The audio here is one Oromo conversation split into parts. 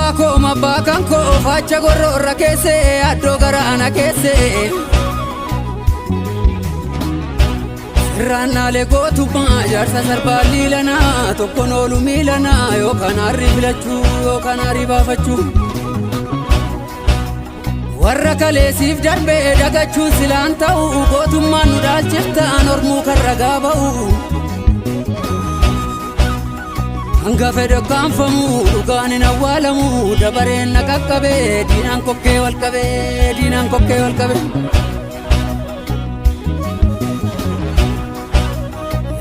Abbaa koo mabbaa kan koo faacha gorroorra keessee addoo garaana keessee. Sirraannaalee gootummaa jaarsa sarbaa liilanaa tokkoon oolu miilanaa yookaan harri filachuu yookaan harri baafachuu. Warra kaleessiif darbee dagachuun silaan ta'u gootummaan nu dhaalchiftaan ormuu kan ragaa ba'u. Hanga fedhe kaanfamu dhugaan hin awwaalamu dabareen na qaqqabee diinaan kokkee wal qabee diinaan kokkee wal qabee.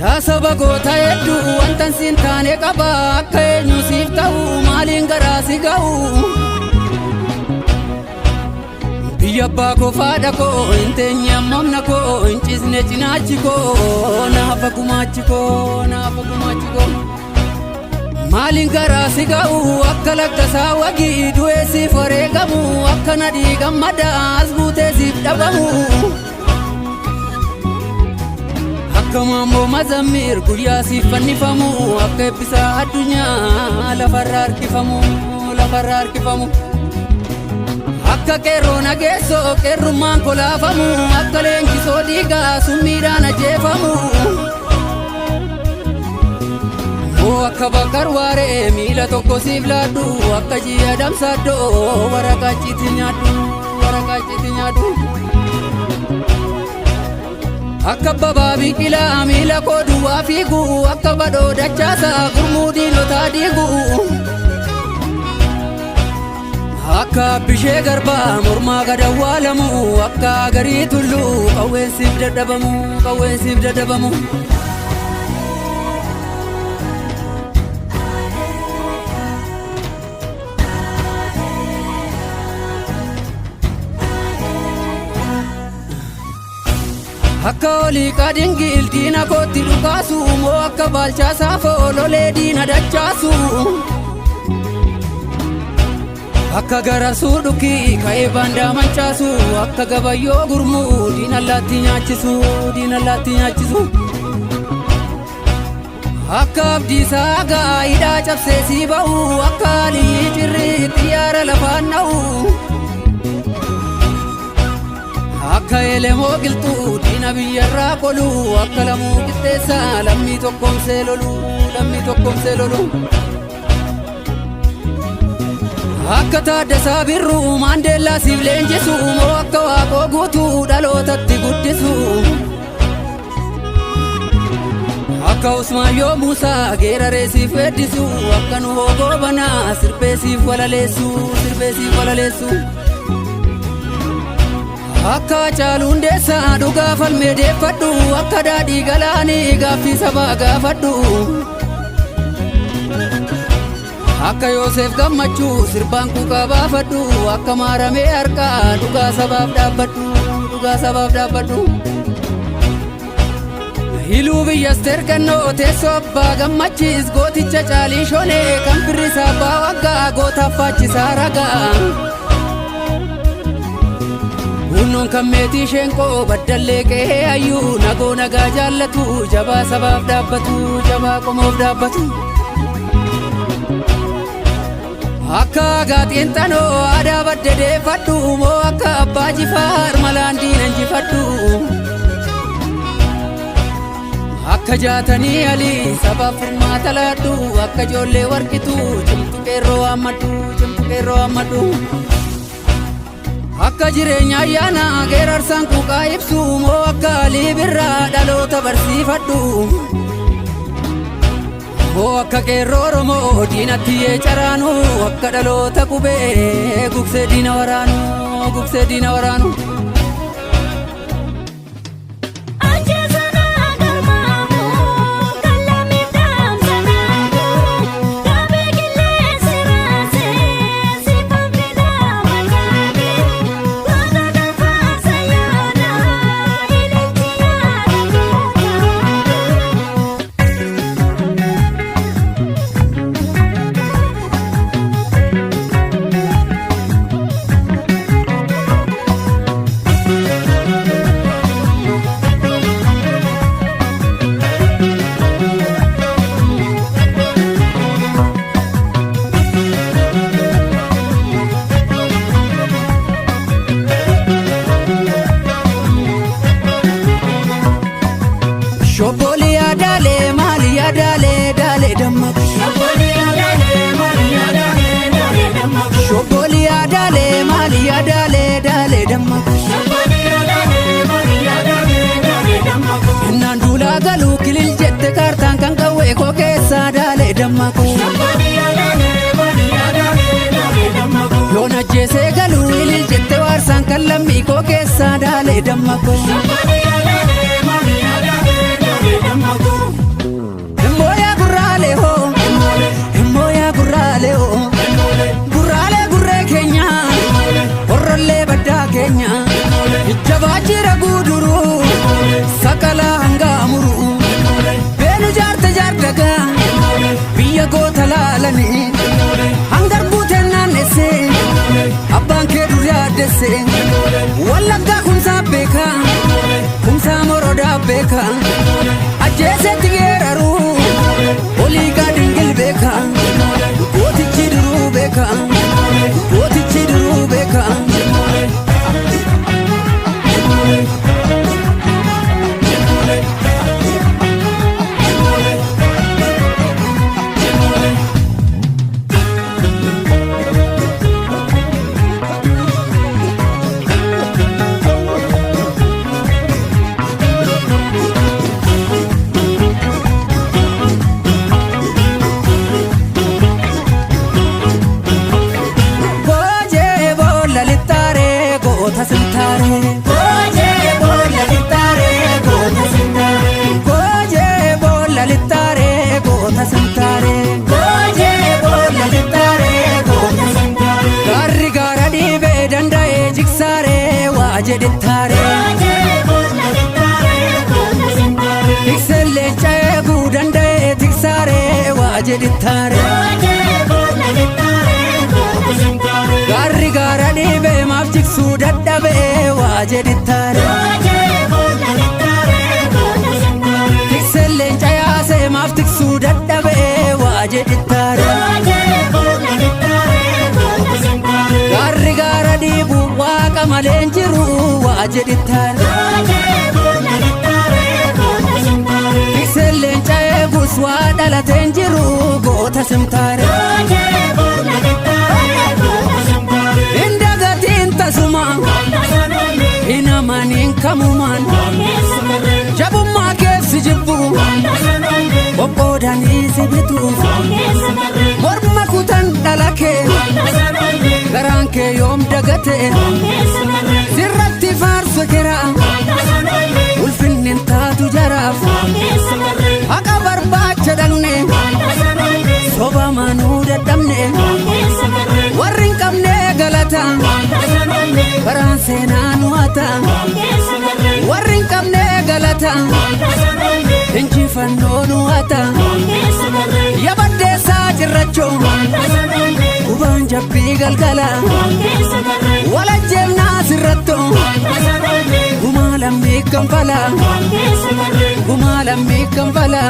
Yaa saba goota hedduu wantan siin taane qaba akka eenyu siif ta'u maaliin garaa si ga'u. Biyya abbaa koo faadha koo hin teenye ammamna koo hin ciisne cinaachi koo naafa gumaachi koo naafa gumaachi koo. Maaliin garaa si ga'u akka lakkasaa wagii du'ee siif wareegamu akka nadhii gammadaa as buutee siif dhabamu. Akka maammoo mazammir guyyaa siif fannifamu akka eebbisaa addunyaa lafarra harkifamu lafarra harkifamu. Akka qeerroo nageessoo qeerrummaan kolaafamu akka leenjisoo dhiigaa summiidhaan ajjeefamu. Moo akka bakkar waaree miila tokko siif laadhu akka ji'a damsaaddoo waraqaa ciiti nyaadhu waraqaa ciiti nyaadhu. Akka babaa biqilaa miila koo duwwaa fiigu akka badhoo dachaasaa gurmuu diinotaa diigu. Akka bishee garbaa mormaa gad awwaalamu akka garii tulluu qawween siif dadhabamu qawween siif dadhabamu. Akka olii qadingil diina kootti dhukaasu moo akka baalchaa saafoo lolee diina dachaasu. Akka garasuu dhukii ka'ee baandaa manchaasu akka gabayyoo gurmuu diina allaatti nyaachisu diina allaatti nyaachisu. Akka abdiisaa gaa'idhaa cabsee sii ba'u akka alii cirrii xiyyaara lafaan dha'u. Akka elemoo qilxuu diina biyyarraa qolu akka lamuu qixxeessaa lammii tokkoomsee lolu lammii tokkoomsee lolu. Akka Taaddasaa Birruu Maandeellaa siif leenjisu moo akka Waaqoo guutuu dhalootatti guddisu. Akka Usmaayyoo Muusaa geeraree siif weeddisu akka Nuhoo Goobanaa sirbee siif walaleessu sirbee siif walaleessu. Akka Hacaaluu Hundeessaa dhugaa falmee deeffadhu akka daadhii galaanii gaaffii sabaa gaafadhu. Akka Yoosef Gammachuu sirbaan quuqaa baafadhu akka maaramee harkaa dhugaa sabaaf dhaabbadhu dhugaa sabaaf dhaabbadhu. Hiluu biyya Asteer Gannoo teessoo abbaa gammachiis gooticha caalii shonee kan firrisaa abbaa waggaa gootaaf faachisaa ragaa. Hunnoon kan meetii sheenqoo baddallee qe'ee hayyuu nagoo nagaa jaallatu jabaa sabaaf dhaabbatu jabaa qomoof dhaabbatu. Akka gaaxiin xanoo aadaa badde deeffadhu moo akka abbaa jifaar malaan diina injifadhu. Akka jaatanii alii sabaaf furmaata laadhu akka ijoollee warqitu cimtu qeerroo waammadhu cimtu qeerroo waammadhu. Akka jireenya ayyaana geerarsaan quuqaa ibsu moo akka alii birraa dhaloota barsiifadhu. Moo akka qeerroo Oromoo diinatti yee caraanu akka dhaloota qubee gugsee diina waraanu gugsee diina waraanu. Ajjeesanaa garmaamu kan lammiif dhaamsanaamu dhaabee qilleensi raasee siifan filaa makaate goota danfaasa yaada ililchi yaada goota. damma koo. Innaan duulaa galuu kilil jette kaartaan kan qawwee koo keessaa daalee damma koo. Yoon ajjeesee galuu ilil jette waarsaan kan lammii koo keessaa daalee damma koo. Immooyaa gurraalee hoo, immooyaa gurraalee hoo, gurraalee gurree keenya, horrollee baddaa keenya, jabaa jira guuduruu, sakalaa hangaa muruu, beenu jaarte jaardagaa, biyya goota laalanii, hangar guuteen naannessee, abbaan kee dur yaaddesse, wallaggaa kumsaa beekaa, kumsaa morodaa beekaa, ajjeesetti geeraruu, olii gaadingil beekaa, gootichi duruu beekaa, gootichi duruu beekaa. Goojee boolla lixxaaree goota sintaaree. Goojee boolla lixxaaree goota sintaaree. Goojee boolla lixxaaree goota sintaaree. Goojee boolla lixxaaree goota sintaaree. Gaarri gaara dhiibee danda'ee jigsaaree waa jedhettaaree. Tikseen leenca eeguu danda'ee tiksaaree waa jedhettaaree. Gaarri gaara dhiibee maaf jigsuu dadhabee waa jedhettaare. Tikseen leenca yaasee maaf tiksuu dadhabee waa jedhettaare. Gaarri gaara dhiibu waaqa malee hin jiru waa jedhettaare. Tikseen leenca eegus waa dhalatee hin jiru goota simtaare. Hin dagatiin tasuma hin amaniin kamumaan jabummaa keessi jibbu qoqqoodanii si bituuf morma kutan dhala kee garaan kee yoom dagate sirratti faarsu kera ulfinni hin taatu jaraaf haqa barbaacha dhaqne soba manuu dadhabne warri hin qabne galata baraan seenaa nu hata warri hin qabne galata injifannoo nu hata yabaddeessaa cirrachoo gubaan jabbii galgala walajjeefnaa sirrattoo gumaa lammii kanfala gumaa lammii kanfala.